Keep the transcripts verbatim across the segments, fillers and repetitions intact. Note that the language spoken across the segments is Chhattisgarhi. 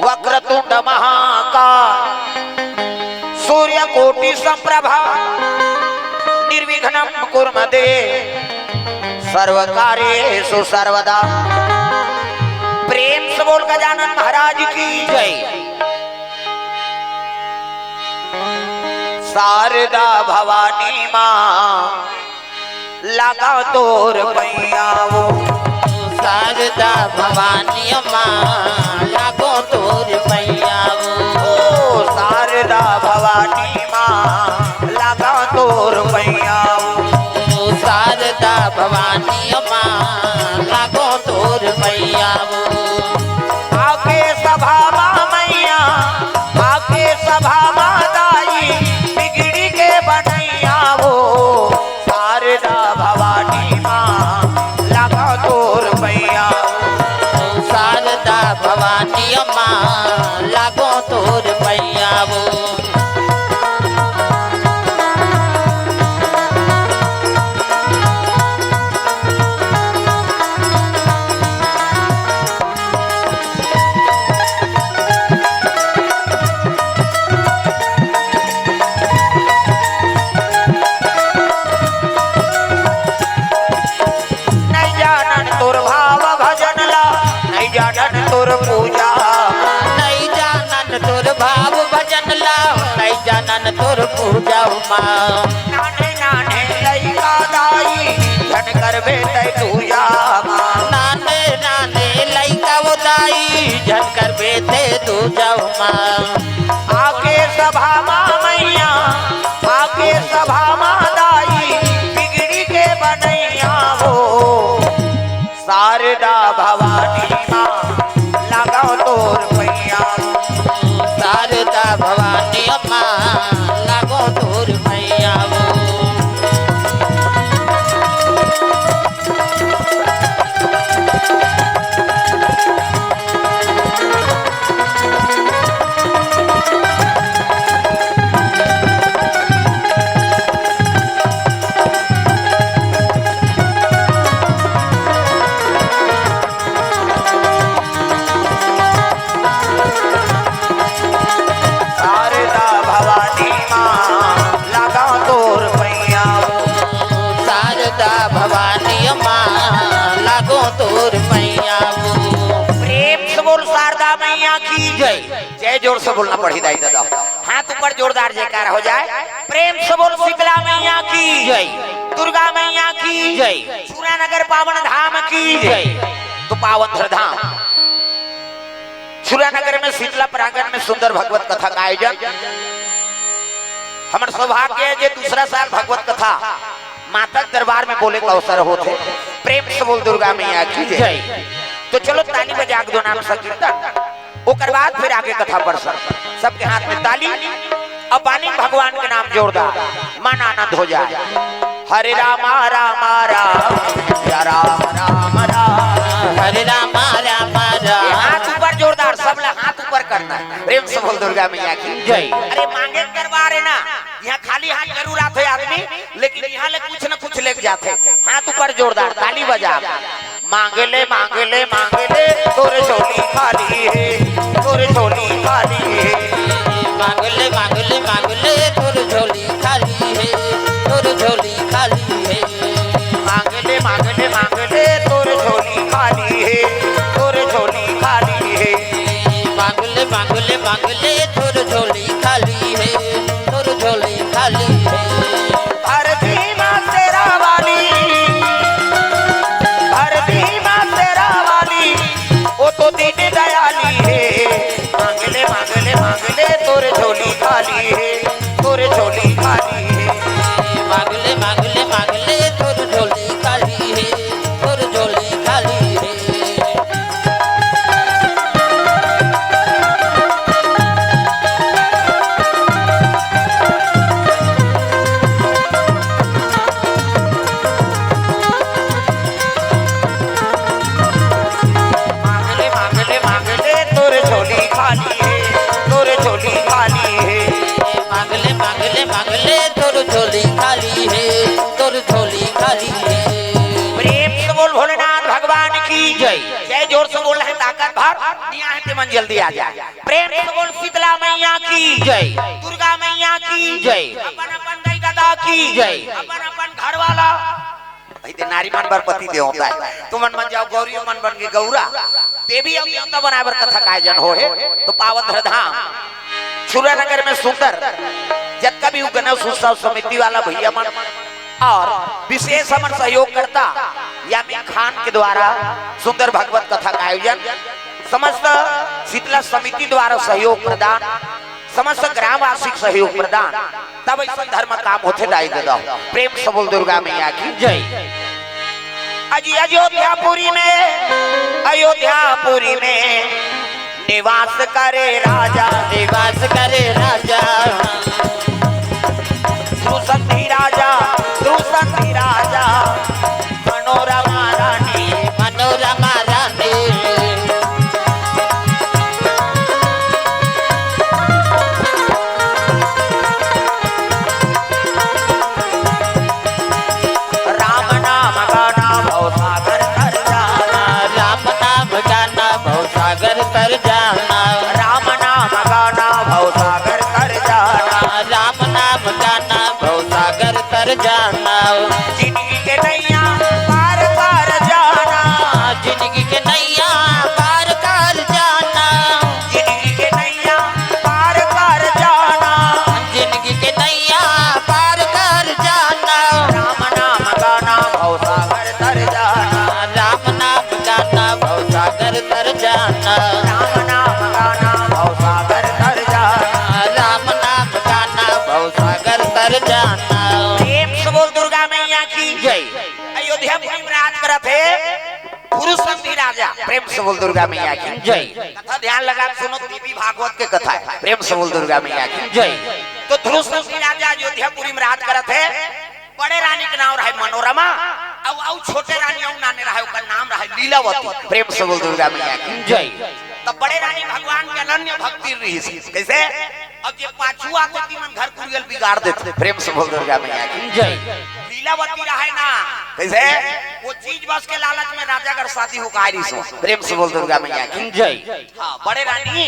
वक्रतुंड महाकाय, सूर्यकोटि समप्रभा, निर्विघ्नं कुरु मे देव, सर्वकार्येषु सर्वदा। प्रेम से बोल गजानन महाराज की जय। शारदा भवानी माँ, लागों तोर पैया वो। शारदा भवानी माँ, लागों तोर पैया वो। ओ शारदा भवानी माँ, लागों तोर पैया वो। ओ शारदा भवानी माँ, लागों तोर पैया वो। आके सभा मा मैया, आके सभा मा दाई, बिगड़ी के बनैया वो। शारदा भवानी माँ, लागों तोर पैया। शारदा भवानी माँ, लागों तोर पैया वो। नहीं जानन तोर भाव भजन ला, नहीं जानन तोर पूजा। नहीं जानन तोर भाव भजन ला, नहीं जानन तोर पूजा माँ। नाने नाने लइका दाई, झन करबे तै दूजा माँ। नाने नाने लइका वो दाई, झन करबे तै दूजा माँ। आके सभा मा मैया, आके सभा मा दाई, बिगड़ी के बनैया वो। शारदा भवानी माँ, लागों तोर पैया। शारदा भवानी माँ, लागों तोर पैया वो। शारदा भवानी माँ, लागों तोर पैया वो। शारदा भवानी माँ, लागों तोर पैया वो। प्रेम से बोल शारदा मैया की जय। जय जोर से बोलना पड़ी दाई दादा। हाथ ऊपर जोरदार जयकार हो जाए। प्रेम से बोल शीतला मैया की जय। दुर्गा मैया की जय। सुरानगर पावन धाम की जय। तो पावन श्रद्धा सुरानगर में शीतला प्रांगण में सुंदर भगवत कथा का आयोजन। हमर सौभाग्य है जे दूसरा साल भगवत कथा माता के दरबार में बोले का अवसर होत हे। प्रेम से बोल दुर्गा मैया की जय। जय। तो चलो ताली बजा के दो नाम संकीर्तन, ओकर बाद फिर आगे कथा पर सब। सबके हाथ में ताली, अब बानी भगवान के नाम जोरदार, मन आनंद हो जाए। हरे रामा रामा राम, या राम राम राम। हरे रामा रामा ये राम। हाथ ऊपर जोरदार, सब ला हाथ ऊपर करना है। प्रेम से बोल दुर्गा मैया की जय। अरे मांगे के दरबार है ना, यहाँ खाली हाथ जरूर आथे आदमी, लेकिन यहाँ ले कुछ न कुछ लेके जाथे। हाथ ऊपर जोरदार, ताली बजा। मांग ले, मांग ले, मांग ले, तोर झोली खाली हे, तोर झोली खाली हे। मांग ले, मांग ले, मांग ले, तोर झोली खाली हे, तोर झोली खाली हे। मांग ले, मांग ले, मांग ले, तोर झोली खाली हे, तोर झोली खाली हे। मांग ले, मांग ले, मांग ले, तोर झोली खाली हे, तोर झोली खाली हे। हर भीमा शेरा वाली, हर भीमा शेरा वाली, वो तो दीन दयाली हे। मांग ले, मांग ले, मांग ले, तोर झोली खाली हे, तोर झोली खाली हे। मांग ले, मांग ले, मांग ले, तोर झोली खाली हे, तोर झोली खाली हे। निया हे ते मन जल्दी आ जा। प्रेम से बोल शीतला मैया की जय। दुर्गा मैया की जय। अपन अपन दाई ददा की जय। अपन अपन घर वाला। भाई ते नारी मन बर पति देवता हे। तुमन मन जाव गौरी मन बन के गौरा। देवी अउ देवता बनाए बर कथा का आयोजन होहे। तो पावन धरधाम छुरा नगर में सुंदर जतका भी गणेश उत्सव समिति वाला भैया मन और विशेष हमर सहयोगकर्ता यामीन खान के द्वारा सुंदर भगवत कथा का आयोजन, समस्त शीतला समिति द्वारा सहयोग प्रदान, समस्त ग्रामवासी के सहयोग प्रदान, तब अइसन धर्म काम होथे दाई ददा। प्रेम से बोल दुर्गा मैया की जय। अजी अयोध्यापुरी में, अयोध्यापुरी में निवास करे राजा। निवास करे राजा। ध्रुव संधि राजा, ध्रुव संधि राजा, मनोरमा रानी। मनोरमा रानी। राम नाम गाना भव सागर तर जाना। राम नाम गाना भव सागर तर जाना। राम नाम गाना भव सागर तर जाना। राम नाम गाना भव सागर तर जाना। जिंदगी के नैया पार कर जाना। जिंदगी के नैया पार कर जाना। जिंदगी के नैया पार कर जाना। जिंदगी के नैया पार कर जाना। राम नाम गाना भव सागर तर जाना। राम नाम गाना भव सागर तर जाना। राम नाम गाना भव सागर तर जाना। राम नाम गाना भव सागर तर जाना। प्रेम से बोल दुर्गा मैया की जय। अयोध्यापुरी में राज करत हे ध्रुव संधि राजा। प्रेम से बोल दुर्गा मैया की जय। कथा ध्यान लगा के सुनो, देवी भागवत के कथा हे। प्रेम से बोल दुर्गा मैया की जय। तो ध्रुव संधि राजा अयोध्यापुरी में राज करत हे। बड़े रानी के नाम रहे मनोरमा, अउ अउ छोटे रानी अउ नाने रहे, ओकर नाम रहे लीलावती। प्रेम से बोल दुर्गा मैया की जय। तब बड़े रानी भगवान के अनन्य भक्ति रहिस। कैसे? अब जे पाछू आथे, तिमन घर कुरियल बिगाड़ देथे। प्रेम से बोल दुर्गा मैया की जय। लीलावती रहे ना, कैसे? वो चीज बस के लालच में राजा घर शादी हो गा रहिस हो। प्रेम से बोल दुर्गा मैया की जय। हाँ, बड़े रानी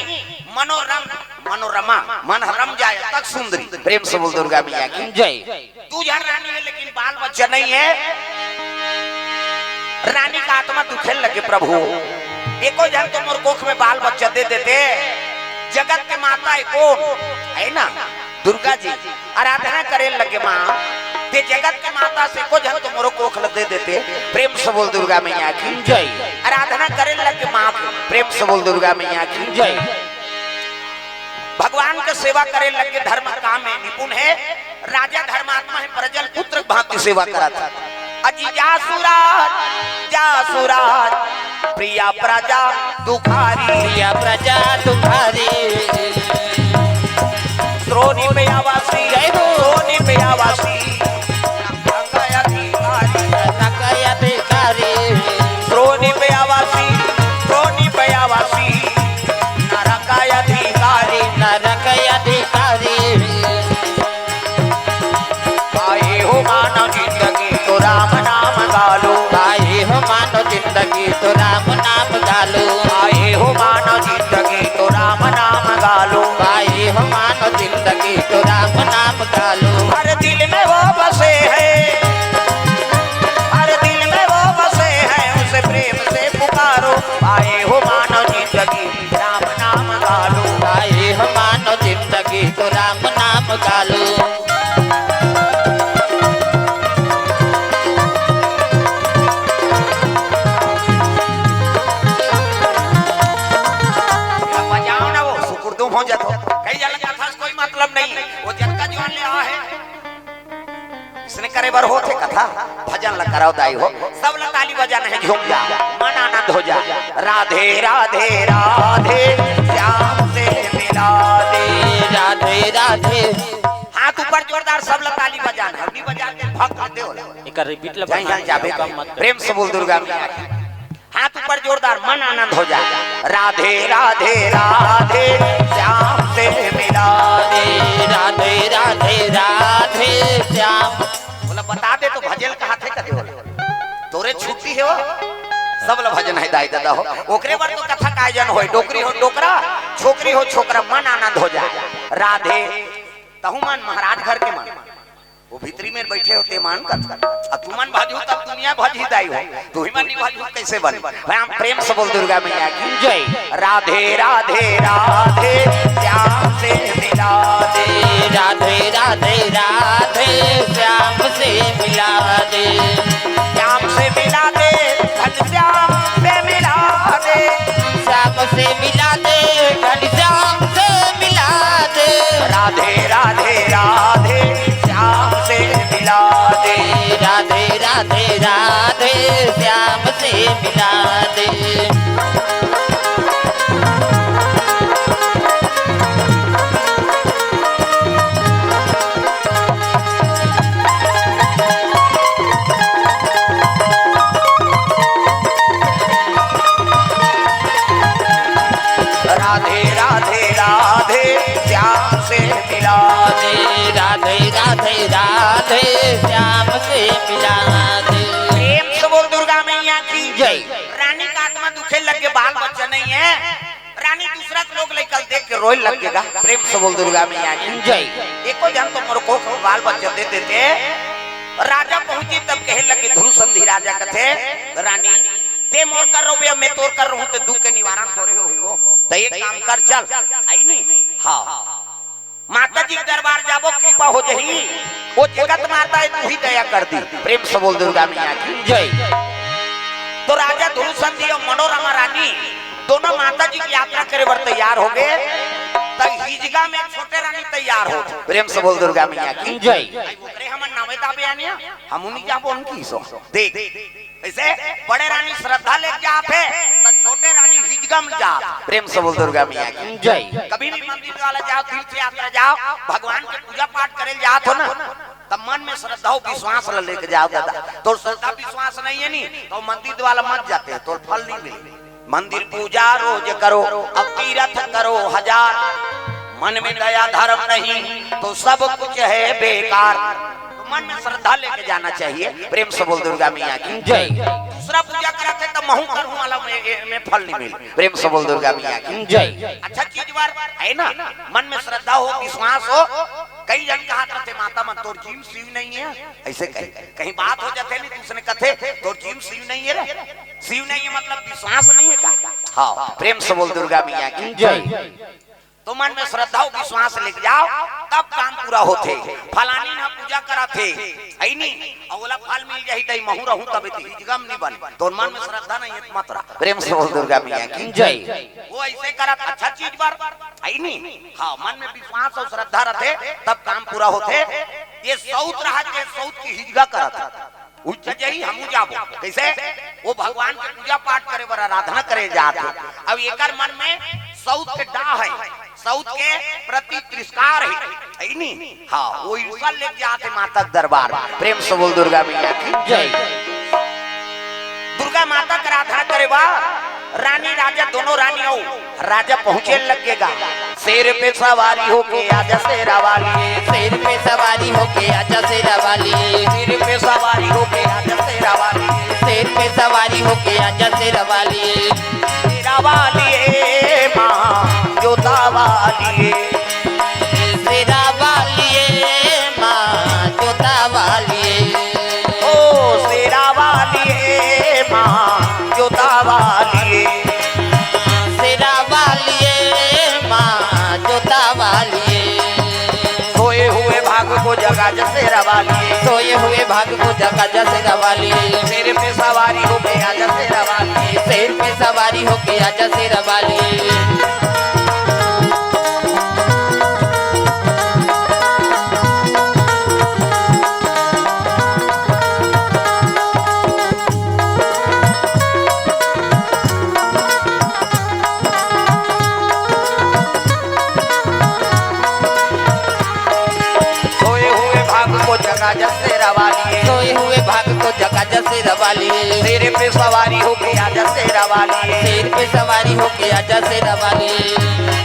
मनोरम, मनोरमा, मन हरम जाए तक सुंदरी। प्रेम से बोल दुर्गा मैया की जय। दू झन रानी हे, लेकिन बाल बच्चा नहीं हे। रानी का आत्मा दुखे लगे, प्रभु, एको झन तो मोर कोख में बाल बच्चा दे देते। जगत के माता हे कोन? हे ना, दुर्गा जी। आराधना करे लगे माँ, ते जगत के माता से एको झन तो मोरो कोख ल दे देते। प्रेम से बोल दुर्गा मैया की जय। आराधना करे लगे माँ, प्रेम से बोल दुर्गा मैया की जय। भगवान के सेवा करे लगे, धर्म काम में निपुण हे। राजा धर्मात्मा हे, प्रजल पुत्र भांति सेवा करत हे। अजी जासु राज, जासु राज, प्रिया प्रजा दुखारी। प्रिया प्रजा दुखारी। श्रोणी पे आवासी, जय हो। श्रोणी पे आवासी, नरक अधिकारी। नरक अधिकारी। श्रोणी पे आवासी, श्रोणी पे आवासी, नरक अधिकारी। नरक अधिकारी। पाए हो मानव जिंदगी तो राम नाम गालो। पाए हो मानव जिंदगी तो राम नाम गालो। पाए हो मानव जिंदगी तो राम नाम गालो। पाए हो मानव जिंदगी तो राम नाम गालो। हर दिल में वो बसे हैं, हर दिल में वो बसे हैं, उसे प्रेम से पुकारो। पाए हो मानव जिंदगी राम नाम गालो। पाए हो मानव जिंदगी तो राम नाम गालो। बजाओ ना, वो सुकुरदुम हो जातो। कई जन कथा से कोई मतलब नहीं, वो जतका जुआन ले आवा हे। इसने करे बर होथे कथा, भजन ल कराओ दाई हो, सब ल ताली बजाना हे, झूम जा, मन आनंद हो जा। राधे राधे राधे, श्याम से मिला दे। राधे राधे। हाथ ऊपर जोरदार, सब ल ताली बजाना हे, नहीं बजा के भक्त दे होला। एकर repeat ल जय बना जय जाबे दे, का मत। प्रेम से बोल दुर्गा मैया की। हाथ ऊपर जोरदार, मन आनंद हो जाए। राधे राधे राधे, श्याम से मिला दे। राधे राधे राधे श्याम। बोला, बता दे तो भजन कहा थे कदे बोला। तोरे छुट्टी हे वो, तब ल भजन हे दाई ददा हो। ओकरे बर तो कथा का आयोजन होय, डोकरी हो डोकरा, छोकरी हो छोकरा, मन आनंद हो जाय। राधे, तहू मन महाराज घर के मन, वो भीतरी में बइठे हो ते मन कथा। अब तुमन भजहू तब दुनिया भजही दाई हो, तुही मन नइ भजहू कइसे बने? राम प्रेम से बोल दुर्गा मैया की जय। राधे राधे राधे, श्याम से मिला दे। राधे राधे राधे, श्याम से मिला दे। श्याम से मिला दे, घनश्याम से मिला दे। श्याम से मिला दे, घनश्याम से मिला दे। राधे राधे राधे, श्याम से मिला दे। राधे राधे राधे, श्याम से मिला दे। राधे राधे राधे, श्याम से मिला दे। राधे राधे राधे, श्याम से मिला दे। प्रेम से बोल दुर्गा मैया की जय। रानी का आत्मा दुखे लगे, बाल बच्चा नहीं है। रानी दूसरा के लोग लइका ल देख के रोय लगे गा। प्रेम से बोल दुर्गा मैया की जय। एको झन तो मोर को बाल बच्चा दे देते। राजा पहुंची तब कहे लगे, ध्रुव संधि राजा कथे, रानी, ते मोर कर रहो बे, मैं तोर कर रहूं, ते दुख के निवारण तोरे हो होइगो। त एक काम कर, चल, आइनी। हाँ, माता जी के दरबार जाबो, कृपा हो जही। वो जगत माता हे, तू ही दया कर दी। प्रेम से बोल दुर्गा मैया की जय। तो राजा ध्रुव संधि और मनोरमा रानी दोनों माता जी की यात्रा करे बर तैयार हो गए, त हिजगा में छोटे रानी तैयार हो। प्रेम से बोल दुर्गा मैया की जय। आई ओकरे हमन नावे दाबे आनिया, हमू नइ जाबो उनकी सो। देख, ऐसे बड़े रानी श्रद्धा लेके जात हे, त छोटे रानी हिजगा में जात। प्रेम से बोल दुर्गा मैया की जय। कभी भी मंदिर वाला जाओ, तीर्थ यात्रा जाओ, भगवान के पूजा पाठ करे जात हो ना, त मन में श्रद्धा और विश्वास ल लेके जाओ दादा। तोर श्रद्धा विश्वास नहीं है नी, तो मंदिर वाला मत जाते, तोर फल नहीं मिले। मंदिर पूजा रोज करो, अब तीरथ करो हजार, मन में दया धर्म नहीं तो सब कुछ है बेकार। तो मन में श्रद्धा लेके जाना चाहिए। प्रेम से बोल दुर्गा मैया की जय। दूसरा पूजा करत हे त महू करहूं वाला में, में फल नहीं मिले। प्रेम से बोल दुर्गा मैया की जय। अच्छा चीज बार है ना, मन में श्रद्धा हो, विश्वास हो। कई झन कहत रहिथे, माता मन तोर जीव शिव नहीं है, ऐसे कहे। कहीं बात हो जाथे नहीं, दूसरे कथे, तोर जीव शिव नहीं है रे। शिव नहीं है मतलब विश्वास नहीं है का? हाँ, प्रेम से बोल दुर्गा मैया की जय। तो मन में श्रद्धा अउ विश्वास लेके जाओ, तब काम पूरा होथे। फलानी ना पूजा करत हे, है नी, अउ ओला फल मिल जाही, तई महू रहूं, तब हिजगा म नहीं बन। तोर मन में श्रद्धा नहीं है, मत रख। प्रेम से बोल दुर्गा मैया की जय। वो ऐसे करत अच्छा चीज बर, है नी? हाँ, मन में विश्वास अउ श्रद्धा रथे, तब काम पूरा होथे। ये सऊत रहा, ये सऊत के हिजगा करत। उज्ज जही हमू जाबो। कैसे? वो भगवान के पूजा पाठ करे बर, आराधना करे जात हे। अब एकर मन में सऊत के डाह है, सऊत के प्रति तिरस्कार है, है नी? हाँ, वो ईर्षा लेके जात हे माता के दरबार। प्रेम से बोल दुर्गा मैया की जय। दुर्गा माता के आराधना करे बर रानी राजा दोनों रानी अउ राजा पहुंचे लगेगा। शेर पे सवारी होके आजा शेरा वाली। शेर पे सवारी होके आजा शेरा वाली। शेर पे सवारी होके आजा शेरा वाली। शेर पे सवारी होके आजा शेरा वाली। शेरा वाली ए माँ जोता वाली ए। शेरा वाली ए माँ जोता वाली ए। ओ शेरा वाली ए माँ जोता वाली ए। शेरा वाली ए माँ जोता वाली ए। सोए हुए भाग को जगा जा शेरा वाली ए। सोए हुए भाग को जगा जा शेरा वाली ए। शेर पे सवारी होके आजा शेरा वाली ए। शेर पे सवारी होके आजा शेरा वाली ए। सोए हुए भाग को जगा जा शेरा वाली ए। सोए हुए भाग को जगा जा शेरा वाली ए। शेर पे सवारी होके आजा शेरा वाली ए। शेर पे सवारी होके आजा शेरा वाली ए।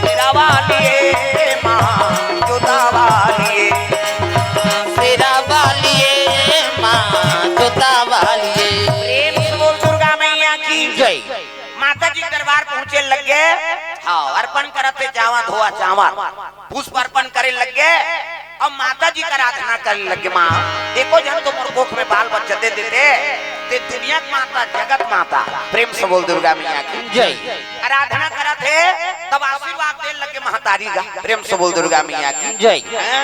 शेरा वाली ए माँ जोता वाली ए। शेरा वाली ए माँ जोता वाली ए। प्रेम से बोल दुर्गा मैया की अर्पण करत हे, जावा धोवा चांवर, पुष्प अर्पण करे लग गे। अब माता जी का आराधना करे लग गे, माँ, एको झन तो मोर कोख में बाल बच्चा दे देते, ते दुनिया की माता, जगत माता। प्रेम से बोल दुर्गा मैया की जय। आराधना करत हे, तब आशीर्वाद दे लग गे महतारी का। प्रेम से बोल दुर्गा मैया की जय। हैं?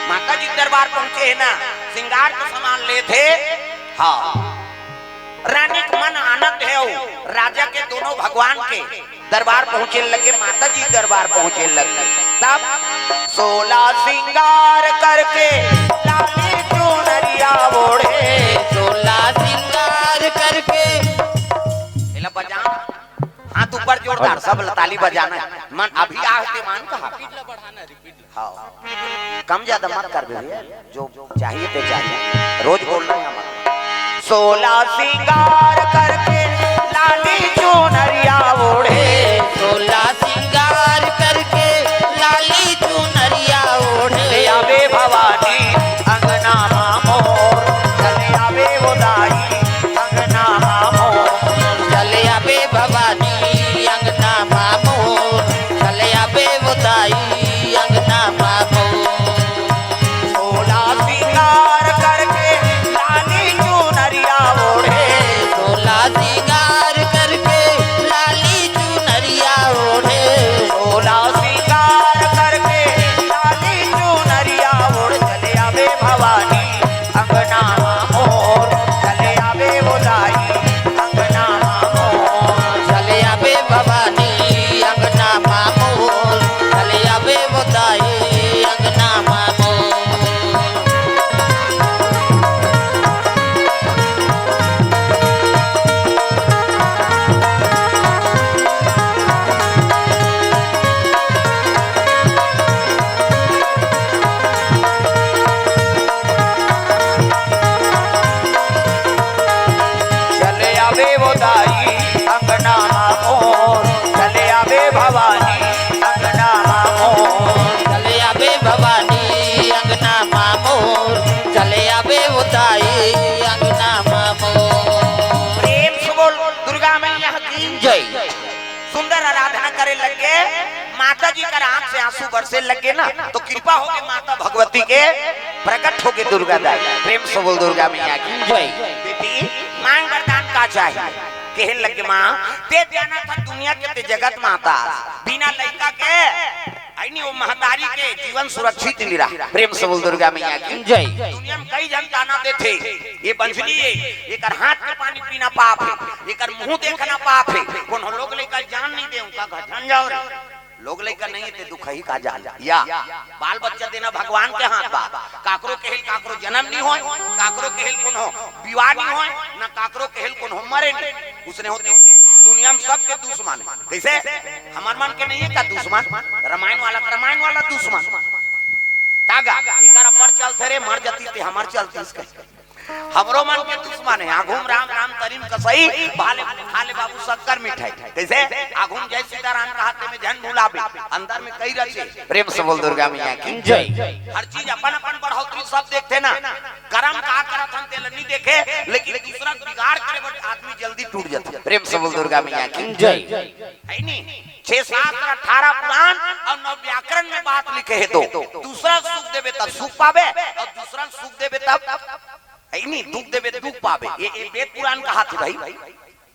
माता जी दरबार पहुंचे हे ना, श्रृंगार के सामान लेथे। हाँ, रानी के मन आनंद हे, अउ राजा के दोनों भगवान के दरबार पहुंचे लग गे, माता जी दरबार पहुंचे लग गे। तब सोला श्रृंगार करके लाली चुनरिया ओढ़े। सोला श्रृंगार करके। एला बजा, हाथ ऊपर जोरदार, सब ताली बजाना हे। मन अभी आते मान कहा। हाँ। कम ज्यादा मत कर दे भैया, जो चाहिए ते चाहिए, रोज बोलना है हमारा। सोला श्रृंगार करके लाली चुनरिया ओढ़े। सोला श्रृंगार करके लाली चुनरिया ओढ़े। चले आवे भवानी अंगना मा मोर, चले आवे वो दाई अंगना मा मोर। चले आवे भवानी अंगना मा मोर, चले आवे वो दाई अंगना मा मोर। सोला श्रृंगार करके लाली चुनरिया ओढ़े। सोला श्रृंगार करके लाली चुनरिया ओढ़े। सोला श्रृंगार करके लाली चुनरिया ओढ़ चले आवे भवानी अंगना मोर। चले आवे वो दाई अंगना मोर। चले आवे भवानी अंगना मोर। चले आवे वो दाई अंगना मोर। चले आवे वो दाई अंगना मा मोर, चले आवे भवानी अंगना मा मोर। चले आवे भवानी अंगना मा मोर, चले आवे वो दाई अंगना मा मोर। प्रेम से बोल दुर्गा मैया की जय। सुंदर आराधना करे लग गे, माता जी कर आंख से आंसू बरसे लग गे ना, तो कृपा हो गे माता भगवती के, प्रकट हो गे दुर्गा दाई। प्रेम से बोल दुर्गा मैया की जय। बेटी, मांग वरदान का चाही? कहे लग गे, माँ, ते जानत हस दुनिया के, ते जगत माता, बिना लइका के, अइ नी, वो महतारी के जीवन सुरक्षित नी रहा। प्रेम से बोल दुर्गा मैया की जय। दुनिया में कई झन ताना देथे, ये बंझली हे, एकर हाथ के पानी पीना पाप हे, एकर मुंह देखना पाप हे, कोनो लोग लइका जान नी दे, उनका घर जान जाओ रे। लोग लइका नहीं हे ते दुखही का जान या। बाल बच्चा देना भगवान के हाथ बा। काकरो कहेल काकरो जन्म नी होय, काकरो कहेल कोनो विवाह नी होय, ना काकरो कहेल कोनो मरे नी। उसने होती दुनिया में सबके दुश्मन हे। कइसे? हमर मन के नहीं हे का दुश्मन? रामायण वाला, रामायण वाला दुश्मन। तागा, इकर अब्बड़ चलथे रे, मर जतिस ते हमर चलतिस कहे। हमरो मन के दुश्मन हे। आघू म राम, राम तरी म कसई, भाले खा ले बाबू शक्कर मिठाई। कइसे? आघू म जय सीताराम कहा ते में झन भुलाबे, अंदर में कई रचे। प्रेम से बोल दुर्गा मैया की जय। हर चीज अपन अपन बढ़ोतरी सब देखथे ना, करम का करत हन तेला नी देखे, लेकिन दूसरा के बिगाड़ करे बर आदमी जल्दी टूट जाथे। प्रेम से बोल दुर्गा मैया की जय। हे नी? छह शास्त्र, अठारह पुराण अउ नौ व्याकरण में बात लिखे हे, तो दूसरा सुख देबे तब सुख पाबे अउ दूसरा सुख देबे तब, हे नी, दुख देबे दुख पाबे। ये, ये वेद पुराण कहाथे भाई।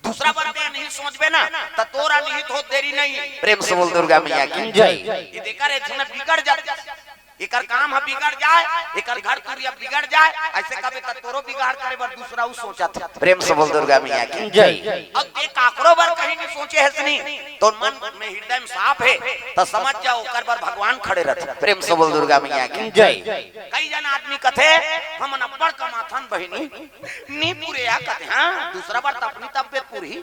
दूसरा बर ते नहीं सोचबे ना, त तोर अनिहित होत देरी नहीं हे। प्रेम से बोल दुर्गा मैया की जय। ये देखा रे, झन बिगड़ जाथे, एकर काम ह बिगड़ जाय, एकर घर तुरिया बिगड़ जाय, अइसे कबे त तोरो बिगाड़ करे बर दूसरा उ सोचत हे। प्रेम से बोल दुर्गा मैया की जय। अब ते काकरो बर कहीं नहीं सोचे हस नी, तोर मन में हृदय में साफ हे, त समझ जा ओकर बर भगवान खड़े रथे। प्रेम से बोल दुर्गा मैया की जय। कई झन आदमी कथे, हमन अब्बड़ कमाथन बहिनी, नी पुरे या कथे, हाँ, दूसरा बर त अपनी तबियत पूरी।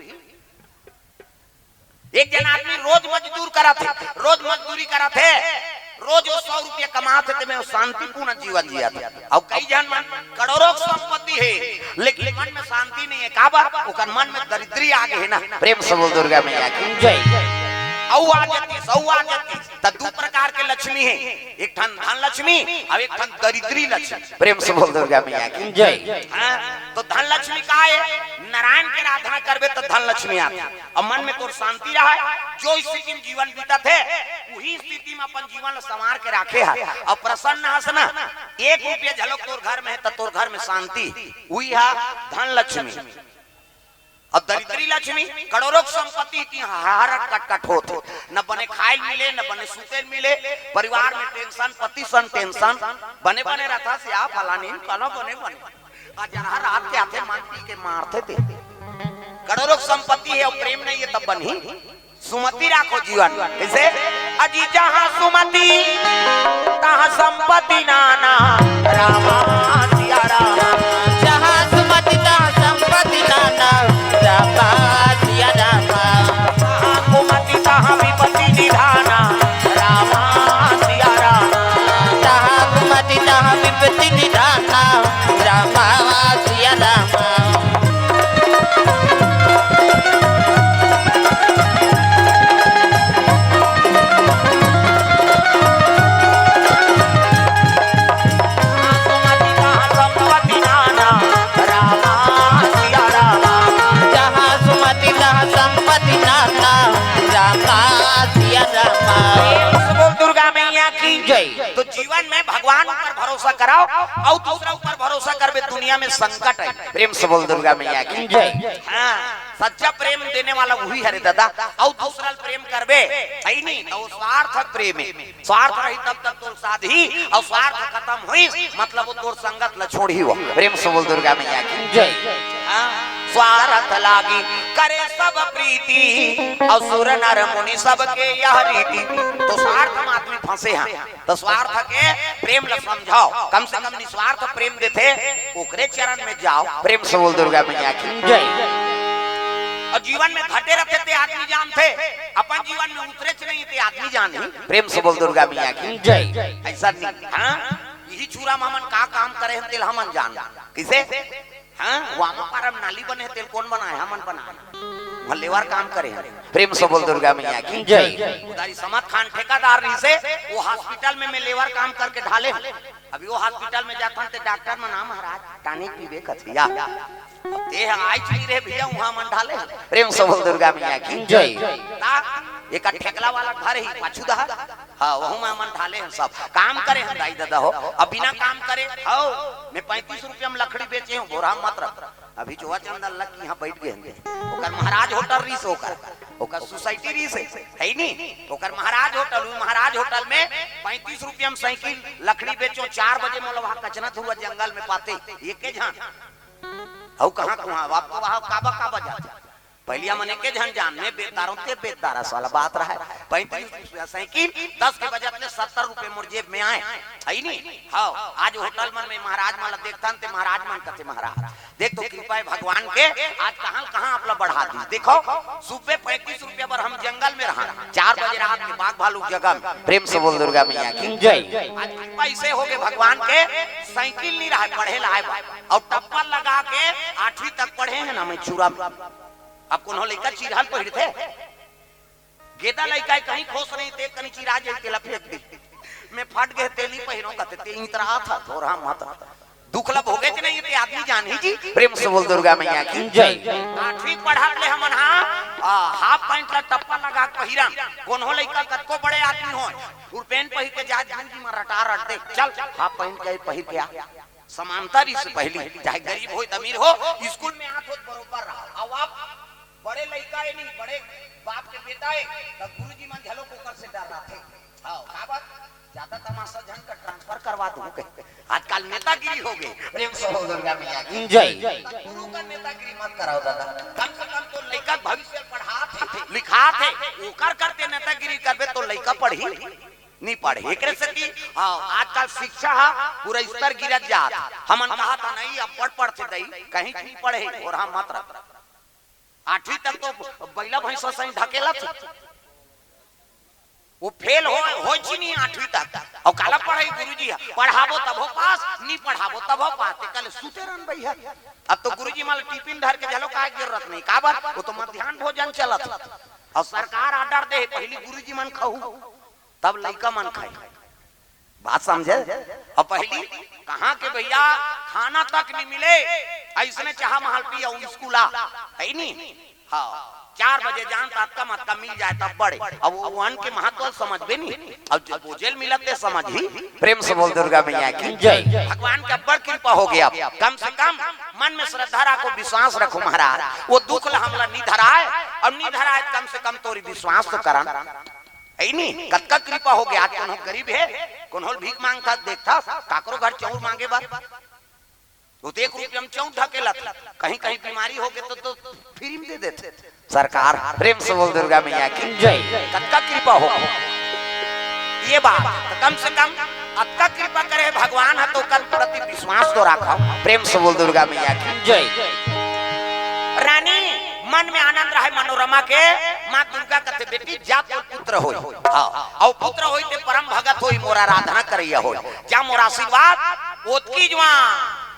एक झन आदमी रोज मजदूर करत हे, रोज मजदूरी करत हे, रोज वो सौ रुपया कमात हे, ते में वो शांतिपूर्ण जीवन जियत हे। अउ कई झन मन करोड़ों के संपत्ति हे, लेकिन मन में शांति नहीं हे। काबर? ओकर मन में दरिद्री आ गे हे ना। प्रेम से बोल दुर्गा मैया की जय। अउ आ जातिस, अउ आ जातिस, त दू प्रकार प्रकार के लक्ष्मी हे, एक ठन धन लक्ष्मी अउ एक ठन दरिद्री लक्ष्मी। प्रेम से बोल दुर्गा मैया की जय। हाँ, तो धन लक्ष्मी का हे? नारायण के आराधना करबे त धन लक्ष्मी आथे। अउ मन में तोर शांति रहय, जो स्थिति में जीवन बीतत हे, उही स्थिति में अपन जीवन ल संवार के राखे हस अउ प्रसन्न हस ना, एक रुपया घलो तोर घर में हे त तोर घर में शांति, उही ह धन लक्ष्मी। अउ दरिद्री लक्ष्मी, करोड़ों के संपत्ति हे, तिहां हर कटकट होत हे, न बने खाय ल मिले, न बने सुते ल मिले, परिवार में tension, पति सन tension, बने बने रहिथस या फलानी, कला बने बने। अउ जरहा रात के आथे, मन पी के मारथे ते। करोड़ों के संपत्ति हे अउ प्रेम नइ हे, तब बनही? सुमति राखो जीवन में। कइसे? अजी जहाँ सुमति, तहाँ संपत्ति नाना, रामा सिया रामा। जहाँ सुमति तहाँ संपत्ति नाना, रामा सिया रामा। जहाँ कुमति तहाँ विपत्ति निधाना, रामा सिया रामा। जहाँ कुमति तहाँ विपत्ति निधाना, रामा सिया रामा। जहाँ सुमति तहाँ संपत्ति नाना, रामा सिया रामा। प्रेम से बोल दुर्गा मैया की जय। तो जीवन में भगवान ऊपर भरोसा कराओ, अउ दूसरा ऊपर भरोसा करबे, दुनिया में संकट हे। प्रेम से बोल दुर्गा मैया की जय। हाँ, सच्चा प्रेम देने वाला उही हरे दादा, अउ दूसरा ल प्रेम करबे, हे नी, त ओ स्वार्थ प्रेम हे। स्वार्थ रही तब तक तोर साथ ही, अउ स्वार्थ खतम होइस, मतलब ओ तोर संगत ल छोड़ही ओ। प्रेम से बोल दुर्गा मैया की जय। हाँ, स्वार्थ लागी करे सब प्रीति, अउ सुर नर मुनि सबके यह रीति। तो स्वार्थ में आदमी फंसे हे, तो स्वार्थ के प्रेम ल समझाओ, कम से कम निस्वार्थ प्रेम देथे, ओकरे चरण में जाओ। प्रेम से बोल दुर्गा मैया की जय। अउ जीवन में घटे रहिथे ते आदमी जानथे, अपन जीवन में उतरेच नइ ते आदमी जानही। प्रेम से बोल दुर्गा मैया की जय। अइसन नहीं, हाँ, इही छुरा में हमन का काम करे हन, तेला हमन जान। कइसे? हाँ, वामा पारा म नाली बने हे, तेला कोन बनाय? हमन बनाय। उहाँ labour काम करे हन। प्रेम से बोल दुर्गा मैया की जय। उधारी समत खान ठेकेदार रहिसे, ओ hospital में मैं labour काम करके ढाले हन। अभी ओ hospital में जाथन ते doctor मन, "हाँ महाराज, tonic पीबे कथे या?" अब ते ह आइच नइ रहे भइया, उहाँ मन ढाले हन। प्रेम से बोल दुर्गा मैया की जय। ता एक ठेकला वाला घर हे पाछू डहर, हाँ, वहू में हमन ढाले हन सब। काम करे हन दाई ददा हो, अब बिना काम करे, हव, मैं पैंतीस रुपया में लकड़ी बेचे हूँ, बोरा मत रख। अभी जोवा चंदन लग के यहाँ बैठ गए हन। ओकर महाराज होटल रहिस ओकर, ओकर society रहिस, हे नी? ओकर महाराज होटल, उ महाराज होटल में पैंतीस रुपया में साइकिल, लकड़ी बेचो, चार बजे मोला वहाँ कचना धुआ जंगल में पाते, एके झन। हऊ कहाँ कुहाँ, अब तो वहाँ काबा काबा जाथे। पहिली हमन एके झन जान में बेचदारों ते बेचदारा साला बात रहा है। पैंतीस रुपया साइकिल, दस के बजत ले सत्तर रुपये मोर जेब में आए, है नी? हाँ, आज होटल मन में महाराज मन ला देखथन ते महाराज मन कथे, "महाराज, देख तो कृपा है भगवान के, आज कहाँ कहाँ आप ला बढ़ा दी।" देखो, सुबह पैंतीस रुपया बर हम जंगल में रहा, चार बजे रात में बाघ भालू जगह में। प्रेम से बोल दुर्गा मैया की जय। आज कृपा इसे हो गए भगवान के, साइकिल नहीं रहा, पढ़े ला है बा। और टप्पा लगा के आठवीं तक पढ़े हैं ना मैं चूरा में। अब कोनो लइका चिरहन पहिरथे, गेदा लइका हे, कहीं खुश नहीं, ते कहीं चिरा जाई, तेला फेंक दे। मैं फट गए, ते नहीं पहिरो, कहते, ते इतरा था, थोड़ा मत। दुख ला भोगे च नहीं, ते आदमी जान ही जी। प्रेम से बोल दुर्गा मैया की जय। आठवीं पढ़त ले हमन, हाँ, आ, half pant ला टप्पा लगा के पहिरन। कोनो लइका कतको बड़े आदमी होय, full pant पहिर के जात, गुरुजी मन रटा रट दे, "चल, half pant के पहिर के आ।" समानता रहिस पहिली, चाहे गरीब होय, अमीर हो, स्कूल में आत होत बरोबर रहा। अब आप बड़े लइका हे नहीं, बड़े बाप के बेटा हे, त गुरुजी मन घलो ओकर से डर्राथे। हाँ, काबर? ज्यादा तमाशा झन कर, transfer करवा दूं कहे। आजकल नेतागिरी हो गए। प्रेम से हो दुर्गा मैया की जय। त गुरु का नेतागिरी मत कराओ दादा। कम से कम तो लइका भविष्य पढ़ात हे, लिखात हे, ओकर करते नेतागिरी करबे तो लइका पढ़ही, नहीं पढ़े। एकरे सेती, हाँ, आजकल शिक्षा हा पूरा स्तर गिरत जात। हमन कहा था नहीं, अब पढ़ पढ़ते दई, कहीं नहीं पढ़े, और हम मत रख। आठवीं तक तो बैला भैंसा सही ढकेलत हे। वो फेल हो, हो ची नहीं आठवीं तक। और काला पढ़ाई गुरुजी हा, पढ़ाबो तभो पास, नहीं पढ़ाबो तभो पास, ते कल सुते रहन भैया। अब तो गुरुजी मन ला टिफिन धर के चलो, काय जरूरत नहीं, काबर? वो तो मध्यान्ह भोजन चलत हे। और सरकार order दे, पहिली गुरुजी मन खाहू। तब लइका मन खाई। बात समझे? अब पहली कहाँ के भैया, खाना तक नहीं मिले, अइसने चाहा महल पी अउ स्कूल आ, है नी? हाँ, चार बजे जान त अतका मतका मिल जाए तब बड़े। अब वो अन्न के महत्व समझबे नी, अब जो बोझेल मिलत ते समझही। प्रेम से बोल दुर्गा मैया की जय। भगवान के अब्बड़ कृपा हो गया। कम से कम मन में श्रद्धा रखो, विश्वास रखो महाराज, वो दुख ला हमला नी धराए, अउ नी धराए कम से कम तोरी विश्वास तो करन। है नी? कतका कृपा हो गया। आज कोनो गरीब हे, कोनो भीख मांगथस, देखथस, काकरो घर चाउर मांगे बर, वो तो एक रुपया में चाउर ढकेलत। कहीं कहीं बीमारी हो गए तो, तो फ्री में दे देथे सरकार। प्रेम से बोल दुर्गा मैया की जय। कतका कृपा हो। ये बात तो कम से कम अतका कृपा करे भगवान ह तो ओकर प्रति विश्वास तो राखव। प्रेम से बोल दुर्गा मैया की जय। रानी मन में आनंद रहे मनोरमा के, माँ दुर्गा कथे, "बेटी जा तोर पुत्र होई।" हाँ, अउ पुत्र होई ते परम भगत होई, मोर आराधना करैया होई, जा मोर आशीर्वाद ओतकी जुआ।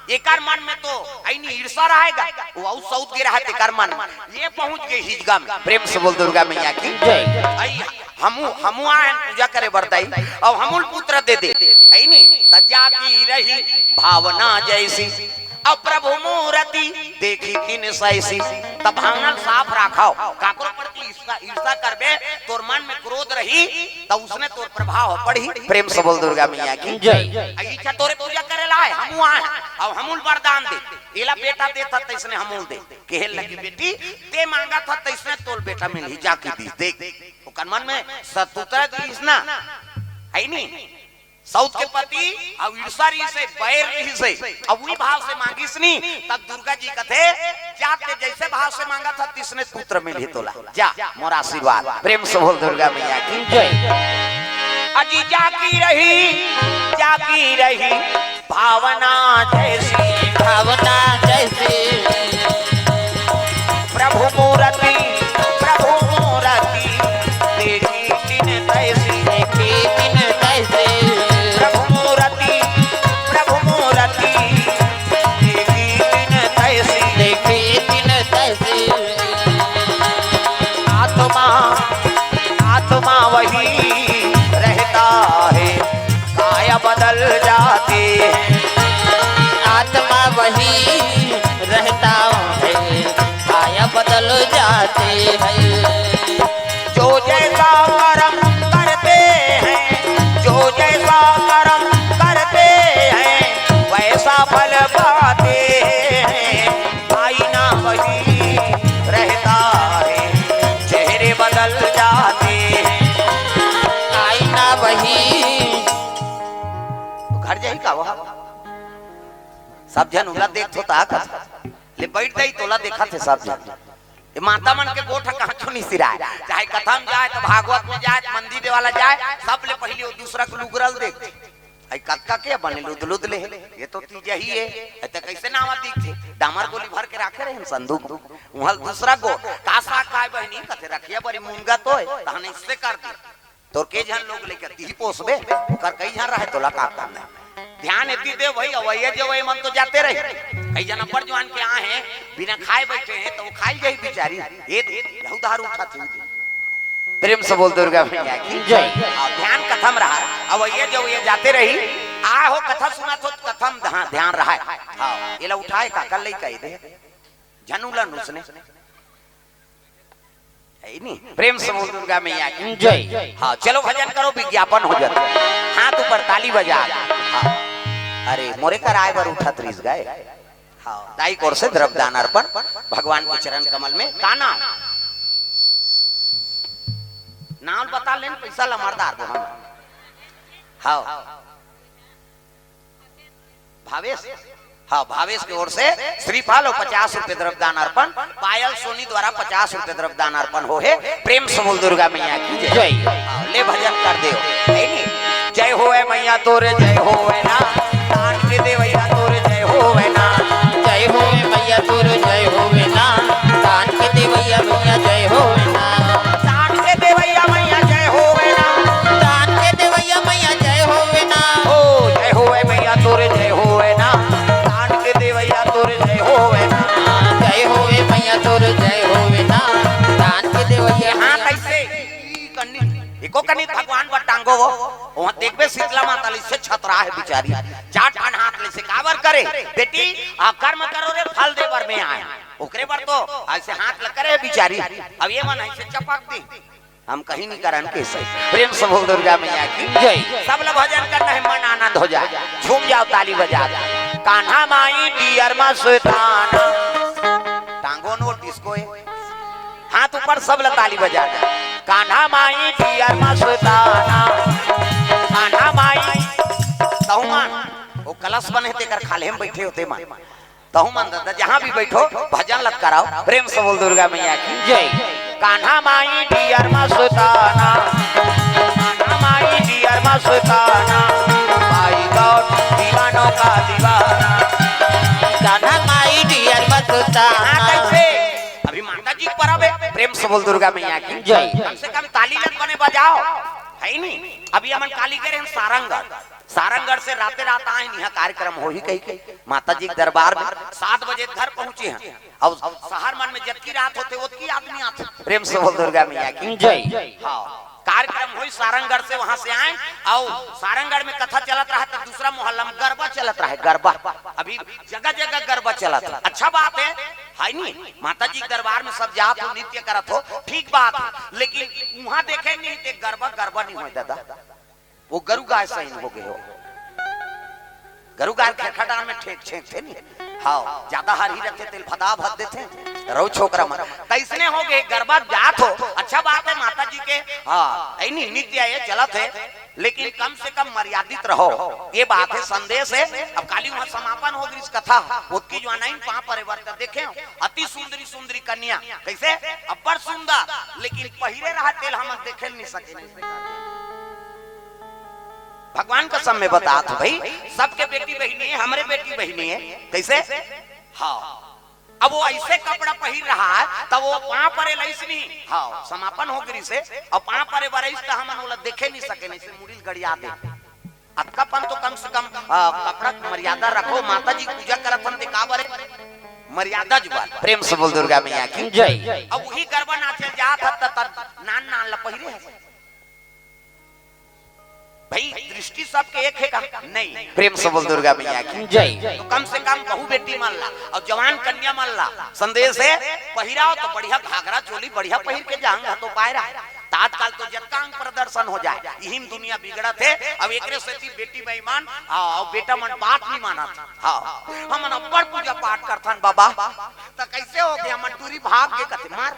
एकर मन में तो अइनी ईर्षा रहेगा, वो अउ सऊत गे रहा तेकर मन में। ये पहुंच गए हिजगा में। प्रेम से बोल दुर्गा मैया की जय। आई हमू, हमू आए हैं पूजा करे बर दाई, अउ हमू ल पुत्र दे दे। अइनी त जाकी रही भावना जैसी, अउ प्रभु मूरति देखी तिन सैसी। त भावना ल साफ राखव, काकरो प्रति ईर्षा, ईर्षा करबे, तोर मन में क्रोध रही, त उसने तोर प्रभाव पड़ही। प्रेम से बोल दुर्गा मैया की जय। अ इच्छा तोरे पूजा करे ला आए, हमू आए, अउ हमू ल वरदान दे, एला बेटा देथस तइसने हमू ल दे। कहे लगी, "बेटी, ते मांगथस तइसने तोल बेटा मिलही, जाकी दीस।" देख, ओकर मन में शत्रुता रहिस ना, है नी? सऊत के पति अउ ईर्षा रहिस हे, बैर रहिस हे, अउ उही भाव से मांगिस नी, तब दुर्गा जी कथे, "जा ते जइसे भाव से मांगथस, तइसने पुत्र मिलही तोला, जा, मोर आशीर्वाद।" प्रेम से बोल दुर्गा मैया की जय। अजी जाकी रही, जाकी रही भावना जैसी, भावना जैसी। प्रभु मूरति, प्रभु मूरति देखी तिन तैसी, देखी तिन तैसी। प्रभु मूरति, प्रभु मूरति देखी तिन तैसी, देखी तिन तैसी। आत्मा, आत्मा वही रहता है, काया बदल जाती है। आत्मा वही रहता है, काया बदल जाती है। जो जैसा कर्म करते हैं, जो जैसा कर्म करते हैं, वैसा फल पाते हैं। आईना वही रहता है, चेहरे बदल जाते हैं। आईना वही। घर जाही का वह? सब झन उला देखत होता का? ले बइठ जाही, तोला देखथे सब झन। ये माता मन के गोठ कहाँ क्यों नहीं सिराए? चाहे कथा म जाए, त भागवत में जाए, त मंदिर वाला जाए, सबले पहिली वो दूसरा के लुगरा ल देख। अई कतका के बने लुद लुद ले, ये तो तीजा ही है, अई त कइसे नावा दिखथे? डामर गोली भर के राखे रहे संदूक, उहाँ दूसरा गो, "का साग खाए बहिनी?" कथे, "रखिया बरी मुनगा तो है, तहने इससे कर दे।" तोर के झन लोग लेके तीही पोसबे, ओकर कई झन रहे, तोला का काम है? ध्यान एती दे भाई, अवैया जे वही मन तो जाते रही, कई झन अब्बड़ जुआन के आ हैं, बिना खाए बैठे हैं, त वो खाई जाही बेचारी, ये दे, यहू धार उठा थी। प्रेम से बोल दुर्गा मैया की जय। अउ ध्यान कथा म रहा, अवैया जे वही जाते रही, आ हो कथा सुनत हो, कथा म ध्यान, ध्यान रहा। हाँ, एला उठाए का, कल लइका ए दे, झन उला नुसने। है नी? प्रेम से बोल दुर्गा मैया की जय। हाँ, चलो भजन करो, विज्ञापन हो जाता। हाथ ऊपर, ताली बजा। हाँ। अरे, मोरे कर आए बर उठत रिस गए। हाँ, दाई कोर से द्रव्यदान अर्पण, भगवान के चरण कमल में। का नाम? नाम बता लेन, पैसा लमरदार दो हम। हाँ। भावेश, हाँ, भावेश के ओर से श्रीफल अउ पचास रुपये द्रव्यदान अर्पण, पायल सोनी द्वारा पचास रुपये द्रव्यदान अर्पण हो हे। प्रेम से बोल दुर्गा मैया की जय। जय। हाँ, ले भजन कर देव। है नी? जय होवे मैया तोरे जय होवे ना, दान के देवैया तोरे जय होवे ना। जय होवे मैया तोरे जय होवे ना, दान के देवैया मैया जय होवे ना। दान के देवैया मैया जय होवे ना। दान के देवैया मैया जय होवे ना। ओ जय होवे मैया तोरे जय होवे ना, दान के देवैया तोरे जय होवे ना। जय होवे मैया तोरे जय होवे ना, दान के देवैया। हाँ, कइसे? एको कनी भगवान बर टांग टांगो वो, वहाँ देखबे शीतला माता ले से छतरा है बिचारी, चार ठन हाथ ले से काबर करे, बेटी, आ कर्म करो रे, फल दे बर में आए, ओकरे बर तो ऐसे हाथ ल करे है बिचारी। अब ये मन ऐसे चपक दी, हम कहीं नहीं करन के से। प्रेम से बोल दुर्गा मैया की जय। सब ल भजन करना है, मन आनंद हो जाए, झूम जाओ ताली बजा। कान्हा माई डियर मस्ताना, टांगो नो डिस्को है, हाथ ऊपर, सब ल ताली बजा। कान्हा माई डियर मस्ताना, कान्हा माई, तहु मन, वो कलश बने तेकर खाल्हे में बैठे होते मन, तहु मन दादा जहाँ भी बैठो, भजन ल त कराओ। प्रेम से बोल दुर्गा मैया की जय। कान्हा माई डियर मस्ताना, कान्हा माई डियर मस्ताना, भाई गौर दीवानों का दीवाना। कान्हा माई डियर मस्ताना। हाँ, कैसे? अभी माता जी के परब है, प्रेम से बोल दुर्गा मैया की जय। कम से कम ताली ल त बने बजाओ, है नी? अभी हमन काली करे हम सारंगढ़, सारंगढ़ से राते रात आए हैं, यहाँ कार्यक्रम होही कही के माता जी के दरबार में सात बजे घर पहुंचे हैं। और शहर मन में जतकी रात होते, ओतकी आदमी आते। प्रेम से बोल दुर्गा मैया की जय। हाँ, कार्यक्रम होई सारंगढ़ से, वहां से आए और सारंगढ़ में कथा चलत रहा तो दूसरा मोहल्ला में गरबा चलत रहा है, गरबा। अभी जगह जगह गरबा चलत है, अच्छा बात है, है नी? माता जी के दरबार में सब जात हो, नृत्य करत हो, ठीक बात है, लेकिन वहां देखे नहीं ते गरबा, गरबा नहीं होय दादा। वो गरु गाय सही हो गए हो। गरु गाय खेखा डांड़ में ठेक छेंक थे नी। हाँ, ज्यादा हरही रथे तेल फदा भद देथे। रहो छोकरा मन। कैसने हो गए, गरबा जात हो, अच्छा बात है माता जी के। हाँ, ऐ नी, नृत्य ये चलत है, लेकिन कम से कम मर्यादित रहो। ये बात है, संदेश है। अब काली वहाँ समापन हो गई इस कथा। ओतकी जो अनाइन पाँव परे बर त देखे हो, अति सुंदरी सुंदरी कन्या। कैसे? अब्बड़ सुंदर, लेकिन पहिरे रहा तेल हमन देखे नहीं सके। भगवान कसम में बतात हूँ भाई, सबके बेटी बहिनी है, हमरे बेटी बहिनी है। कैसे? हाँ, अब वो ऐसे कपड़ा पहिर रहा है, तब वो पाँव परे लइस नहीं। हाँ, समापन हो गई से, और पाँव परे बरइस त हमन ओला देखे नहीं सके, नहीं से मुड़ी ल गड़िया दे। अतका पन तो कम से कम, आ, कपड़ा के मर्यादा रखो। माता जी के पूजा करत हन ते का बरे मर्यादा जुबान। प्रेम से बोल दुर्गा मैया की जय। अब वही गरबा नाचे जात हत त नान नान ल पहिरे है। भाई, दृष्टि सबके एक है का? नहीं। प्रेम से बोल दुर्गा मैया की जय। तो कम से कम बहू बेटी मन ला और जवान कन्या मन ला संदेश है, पहिराओ तो बढ़िया घाघरा चोली बढ़िया पहिर के जांग तो पाए रहा। त आजकल तो जतका अंग प्रदर्शन हो जाए, इही म दुनिया बिगड़त है। अब एकरे सेती बेटी बेईमान, आ, और बेटा मन बात नहीं मानत। हाँ, हमन अब्बड़ पूजा पाठ करथन बाबा, त कैसे हो गया, हमन टूरी भाग के कथे मार।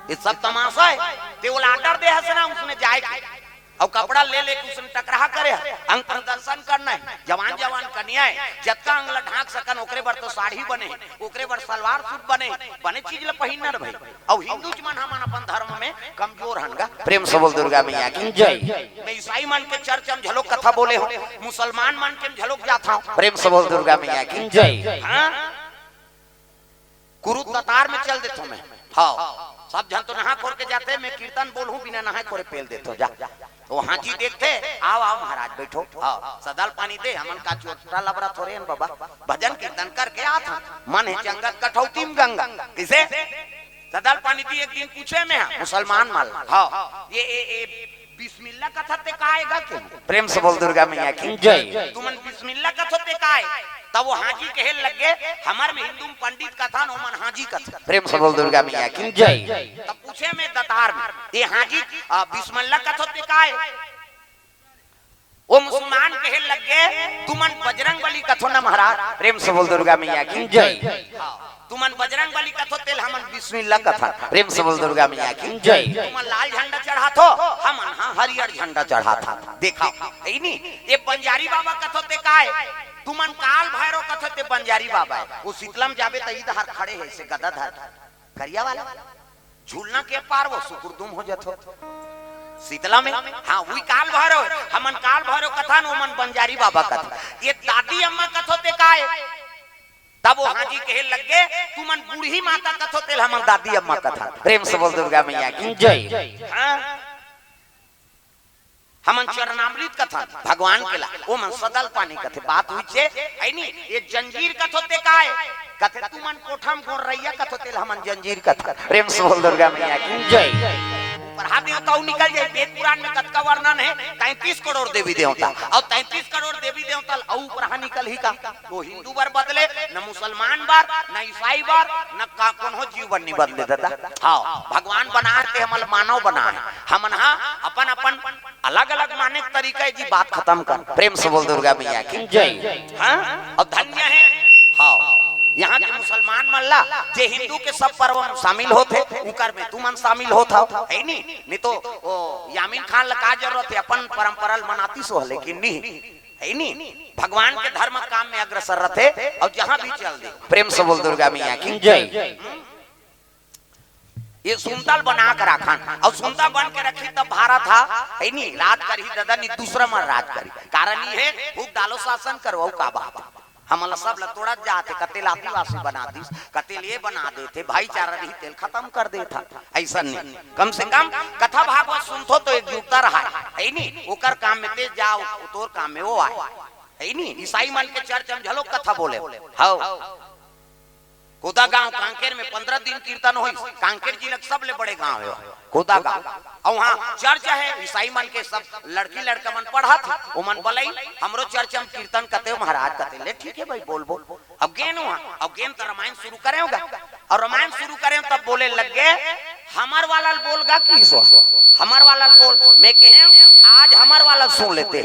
ये सब तमाशा है। ते ओला आर्डर दे हस ना, उसने जाए के। अउ कपड़ा ले लेके उसने टकराहा करे हे। अंग प्रदर्शन करना है। जवान जवान कन्या है, जतका अंग ला ढांक सकन, ओकरे बर तो साड़ी बने हे, ओकरे बर सलवार सूट बने हे, बने चीज ला पहिनना रे भाई। अउ हिंदू मन हमन अपन धर्म में कमजोर हन गा। प्रेम से बोल दुर्गा मैया की जय। मैं ईसाई मन के चर्च में झलोक कथा बोले हूँ, मुसलमान मन के झलोक जात हूँ। प्रेम से बोल दुर्गा मैया की जय। हाँ, कुरुद दतार में चल देथो मैं। हाँ, सब झन तो नहा खोर के जाथे, मैं कीर्तन बोलहूँ, बिना नहाए खोरे पेल देथो। जा, तो हाँ जी देखथे, आओ, आओ महाराज, बैठो। हाँ, सदा ल पानी दे, हमन का चोटा लबरा थोरे हन बाबा, भजन कीर्तन करके आत हन। मन हे चंगा त कठौती में गंगा। किसे? सदा ल पानी दी। एक दिन पूछे मैं, हाँ, मुसलमान मन ला, हाँ, ये, ये, ये बिस्मिल्ला कथत ते का आय गा के? प्रेम से बोल दुर्गा मैया की जय। तुमन बिस्मिल्ला कथो ते का आय? तब वो हाँ जी कहे लग गे, हमर में हिंदू में पंडित कथन, ओमन हाँ जी कथन। प्रेम से बोल दुर्गा मैया की जय। तब पूछे मैं दतार में, ये हाँ जी, आ, बिस्मिल्ला कथो ते का आय? वो मुसलमान कहे लग गे, तुमन बजरंग बली कथो ना महाराज। प्रेम से बोल दुर्गा मैया की जय। हाँ, तुमन बजरंग बली कथो तेल हमन बिस्मिल्ला कथन। प्रेम से बोल दुर्गा मैया की जय। तुमन लाल झंडा चढ़ाथो, हमन हाँ हरियर झंडा चढ़ाथन। देखा, है नी? ये बंजारी बाबा कथो ते का आय? तुमन काल भैरव कथो ते बंजारी बाबा आय। वो शीतला में जाबे त इधर खड़े हे, ऐसे गदा धर, करिया वाला, झूलना के पार वो सुकुरदुम हो जाथो। शीतला में, हाँ, वही काल भैरव, हमन काल भैरव कथन, ओमन बंजारी बाबा कथन। ये दादी अम्मा कथो ते का आय? तब वो हाँ जी कहे लग गे, तुमन बूढ़ी माता कथो तेल हमन दादी अम्मा कथन। प्रेम से बोल दुर्गा मैया की जय। हाँ? हमन चरणामृत कथन भगवान के ला, ओमन सदा ल पानी कथे। बात हुइचे, है नी? ये जंजीर कथो ते का आय? कथे तुमन कोठा म गोरैया कथो तेल हमन जंजीर कथन। प्रेम से बोल दुर्गा मैया की जय। ऊपरहा देवता अउ निकल जाए। वेद पुराण में कतका वर्णन हे, तैंतीस करोड़ देवी देवता, अउ तैंतीस करोड़ देवी देवता अउ ऊपरहा निकलही का? तो हिंदू बर बदले, न मुसलमान बर, न ईसाई बर, न का कोनो जीव बर नहीं बदले दादा। हाँ, भगवान बना हे ते हमन मानव बना हे, हमन हा अपन अपन अलग अलग माने के तरीका हे जी। बात खतम कर, प्रेम से बोल दुर्गा मैया की जय। हाँ, अउ धन्य हे हाँ यहाँ के मुसलमान मन ला, जे हिंदू के सब पर्व में शामिल होथे, उकर में तुमन शामिल होत हव, हे नी? नहीं तो ओ यामीन खान ला का जरूरत हे, अपन परंपरा ल मनातिस ओ, लेकिन नहीं, हे नी? भगवान के धर्म काम में अग्रसर रथे अउ जहाँ भी चल दे। प्रेम से बोल दुर्गा मैया की जय। ये सुनता ल बना के राखन, अउ सुनता बन के रखही तब भारत हा, हे नी? राज करही दादा, नहीं दूसरा मन राज करही। कारण ये हे, फूंक डालो शासन करो, अउ का बात हे? हमन ला सब ला तोड़त जात हे, कते ल आदिवासी बना दिस, कते ल ये बना देथे, भाईचारा रही तेल खतम कर देथा। अइसन नहीं, कम से कम कथा भागवत सुनथो तो एकजुटता रहा, हे नी? ओकर काम में ते जाओ, तोर काम में वो आए, हे नी? ईसाई मन के चर्च में झलो कथा बोले, हव। कोदा गांव कांकेर में पंद्रह दिन कीर्तन होइस। कांकेर जिला के सबले बड़े गांव हे कोदा गांव। अउ वहाँ चर्च हे, ईसाई मन के सब लड़की लड़का मन पढ़त हे, ओमन बलई, "हमरो चर्च में कीर्तन कते हो महाराज?" कते ले, "ठीक हे भाई, बोल बोल।" अब गेन वहाँ, अब गेन तो रामायण शुरू करे होगा, अउ रामायण शुरू करे तब बोले लग गे, "हमर वाला ल बोल गा कि ईश्वर, हमर वाला ल बोल।" मैं कहे, "आज हमर वाला ल सुन लेते,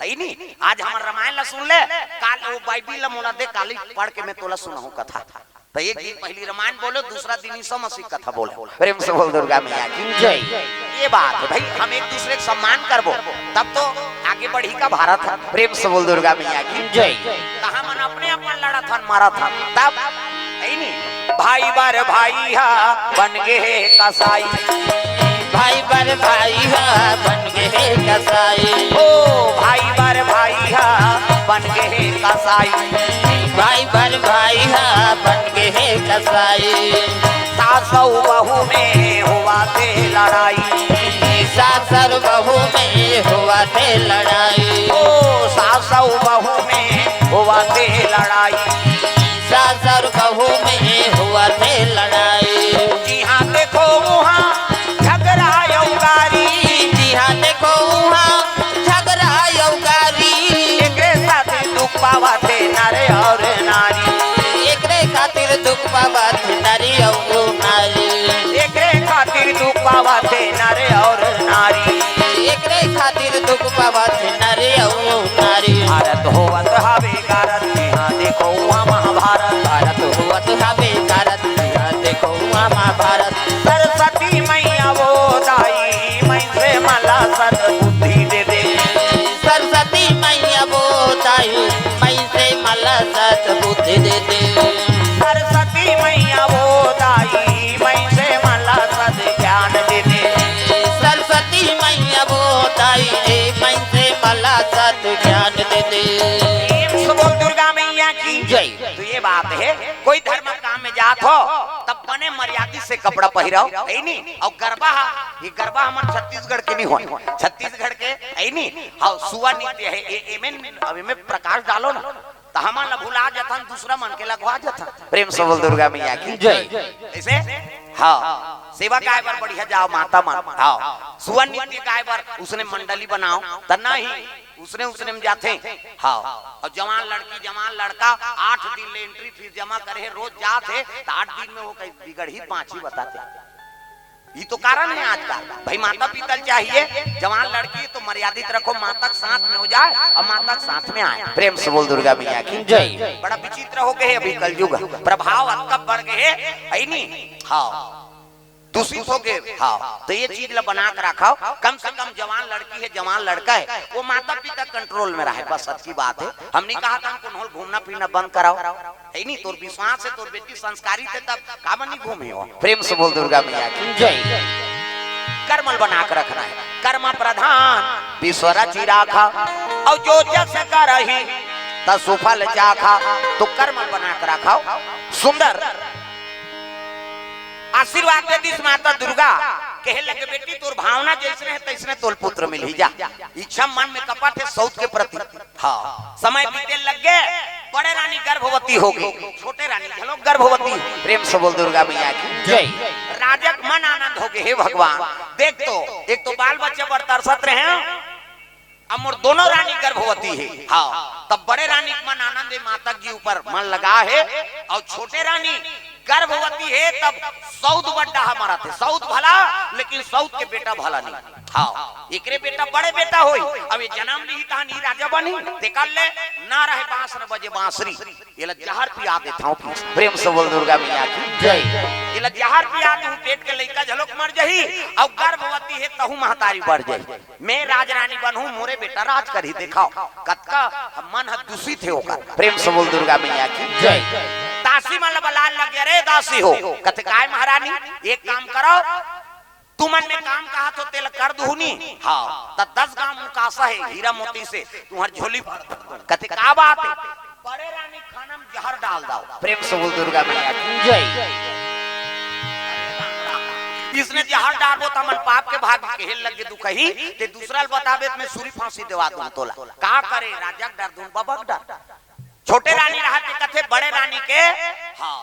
हे नी? आज हमर रामायण ला सुन ले, काल वो बाइबिल ला मोला दे, काली पढ़ के मैं तोला सुनाहूँ कथा।" तो एक दिन पहली रामायण बोलो, दूसरा दिन ईसा मसीह कथा बोलो। प्रेम से बोल दुर्गा मैया की जय। ये बात हे भाई, हम एक दूसरे के सम्मान करबो, तब तो आगे बढ़ही का भारत हा। प्रेम से बोल दुर्गा मैया की जय। कहाँ मन अपने अपन लड़त हन, मारत हन, तब हे नी? भाई बर भाई हा बन गे हे कसाई। भाई बर भाई हा बन गे हे कसाई। ओ भाई बर भाई हा बन गे हे कसाई। भाई बर भाई हा बन गे हे कसाई। सास अउ बहू में होवत हे लड़ाई। सास अउ बहू में होवत हे लड़ाई। ओ सास अउ बहू में होवत हे लड़ाई। सास अउ बहू में होवत हे लड़ाई। जिहाँ देखो उहाँ झगरा अउ गारी। जिहाँ देखो उहाँ झगरा अउ गारी। एकरे साथे दुख पावत हे नर अउ नारी। एकरे खातिर दुख पावत हे नर अउ नारी। एकरे खातिर दुख पावत हे नर अउ नारी। एकरे खातिर दुख पावत हे नर अउ नारी। भारत होवत हवे कारत, जिहाँ देखो उहाँ महाभारत। भारत होवत हवे कारत, जिहाँ देखो उहाँ महाभारत। सरस्वती मैया वो दाई, मइनसे मन ला सद्बुद्धि दे दे। सरस्वती मैया वो दाई, मइनसे मन ला सद्बुद्धि दे दे। सरस्वती मैया वो दाई, मइनसे मन ला सद् ज्ञान दे दे। सरस्वती मैया वो दाई, मइनसे मन ला सद् ज्ञान दे दे। प्रेम से बोल दुर्गा मैया की जय। तो ये बात हे, कोई धर्म काम में जात हो, तब बने मर्यादित से कपड़ा पहिराव, हे नी? अउ गरबा हा, ये गरबा हमर छत्तीसगढ़ के नहीं होय, छत्तीसगढ़ के, हे नी? हाँ, सुआ नृत्य हे, ए-, एमे, अब एमे प्रकाश डालो ना, त हमन ला भुला जथन, दूसरा मन के लगवा जथन। प्रेम से बोल दुर्गा मैया की जय। अइसे? हाँ, सेवा गाय बर बढ़िया जाव माता मन, हाँ, सुआ नृत्य गाय बर उसने मंडली बनाव, त नहीं, उसने, उसने में जाथे। हाँ, अउ जवान लड़की, जवान लड़का आठ दिन ले entry fees जमा करे हे, रोज जात हे, त आठ दिन में वो कहीं बिगड़ही पाँच ही बताते। ये तो कारण हे आजकल। भाई, माता पिता ल चाहिए, जवान लड़की तो मर्यादित रखो, माता के साथ में हो जाए अउ माता के साथ में आए। प्रेम से बोल दुर्गा मैया की जय। बड़ा विचित्र हो गे हे अभी कलयुग, प्रभाव अतका बढ़ गे हे, हे नी? हाँ। दूषित हो गे। हाँ, तो ये चीज ला बना के रखव। कम से कम जवान लड़की हे, जवान लड़का हे, वो माता पिता control में रहे, बस अतकी बात हे। हम नहीं कहत हन कोनो ल घूमना फिरना बंद कराव, हे नी? तोर विश्वास हे, तोर बेटी संस्कारी हे, तब काबर नहीं घूमही वो? प्रेम से बोल दुर्गा मैया की जय। कर्म ल बना के रखना हे, कर्म प्रधान विश्व रचि राखा, अउ जो जस करही त सुफल चाखा। तो कर्म ल बना के रखव, सुंदर आशीर्वाद दे दिस माता दुर्गा, कहे लगे, "बेटी, तोर भावना जइसने हे, तइसने तोल पुत्र मिलही जा। इच्छा मन में कपट हे सउत के प्रति।" हाँ, समय बीते लग गे, बड़े रानी गर्भवती हो गे, छोटे रानी घलो गर्भवती। प्रेम से बोल दुर्गा मैया की जय। राजा के मन आनंद हो गए, हे भगवान, देख तो, एक तो बाल बच्चे बर तरसत रहे, अब मोर दोनों रानी गर्भवती हे। हाँ, तब बड़े रानी के मन आनंद हे माता जी ऊपर मन लगा हे, अउ छोटे रानी गर्भवती हे, तब सौत बड्डा हमारा थे, सौत भला, लेकिन सौत के बेटा भला नहीं। हाँ, एकरे बेटा बड़े बेटा होई, अब ये जन्म लिही तहन ई राजा बनही, तेकर ले ना रहे बांस न बजे बांसुरी, एला जहर पिया देथंव। प्रेम से बोल दुर्गा मैया की जय। एला जहर पिया देहूं, पेट के लइका झलोक मर जही, अउ गर्भवती हे तहू महतारी बर जही। मैं राजरानी बनहूं, मोरे बेटा राज करही, देखाव कतका मन ह दूषित हे ओकर। प्रेम से बोल दुर्गा मैया की जय। दासी मन ल बलाय लग गे, "अरे दासी हो," कथे, "काय महारानी?" "एक काम करव, तुमन में काम कहत हो तेला कर दुहूं नी।" "हाँ।" "त दस गांव मुकासा हे हीरा मोती से, तुंहर झोली भर दुहूं।" कथे, "का बात हे?" "बड़े रानी खाना में जहर डाल दव।" प्रेम से बोल दुर्गा मैया की जय। इसने जहर डारबो त हमन पाप के भागी, कहे लग गे दुखही, ते दूसरा ल बताबे त मैं सूली फांसी देवा दुहूं तोला। का करे, राजा के डर दुहूं, बबा के डर। छोटे रानी रहत हे कथे बड़े रानी के, हाँ,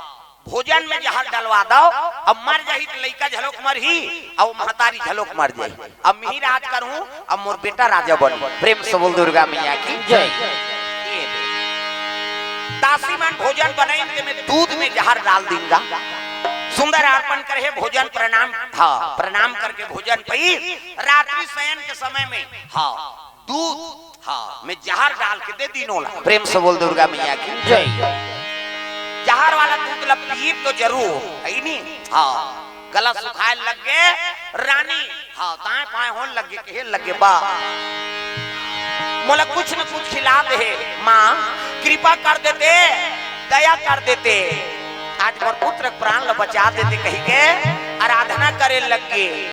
भोजन में जहर डलवा दव, अब मर जही त लइका झलोक मरही, अउ महतारी झलोक मर जही। अब मिही राज करहूं, अब मोर बेटा राजा बनही। प्रेम से बोल दुर्गा मैया की जय। दासी मन भोजन बनइन, तेमे दूध में जहर डाल दिन गा। सुंदर अर्पण करे हे, भोजन प्रणाम, हाँ, प्रणाम करके भोजन पई, रात्रि शयन के समय में, हाँ, दूध, हाँ, में जहर डाल के दे दीन ओला। प्रेम से बोल दुर्गा मैया की जय। जहर वाला दूध ला पीब तो जरूर, हे नी? हाँ, गला सुखाय लग गे रानी, हाँ, दाएं बाएं होन लग गे, कहे लग गे, "बा, मोला कुछ न कुछ खिला देहे, माँ, कृपा कर देते, दया कर देते, आज मोर पुत्र के प्राण ला बचा देते," कहिके आराधना करे लग गे।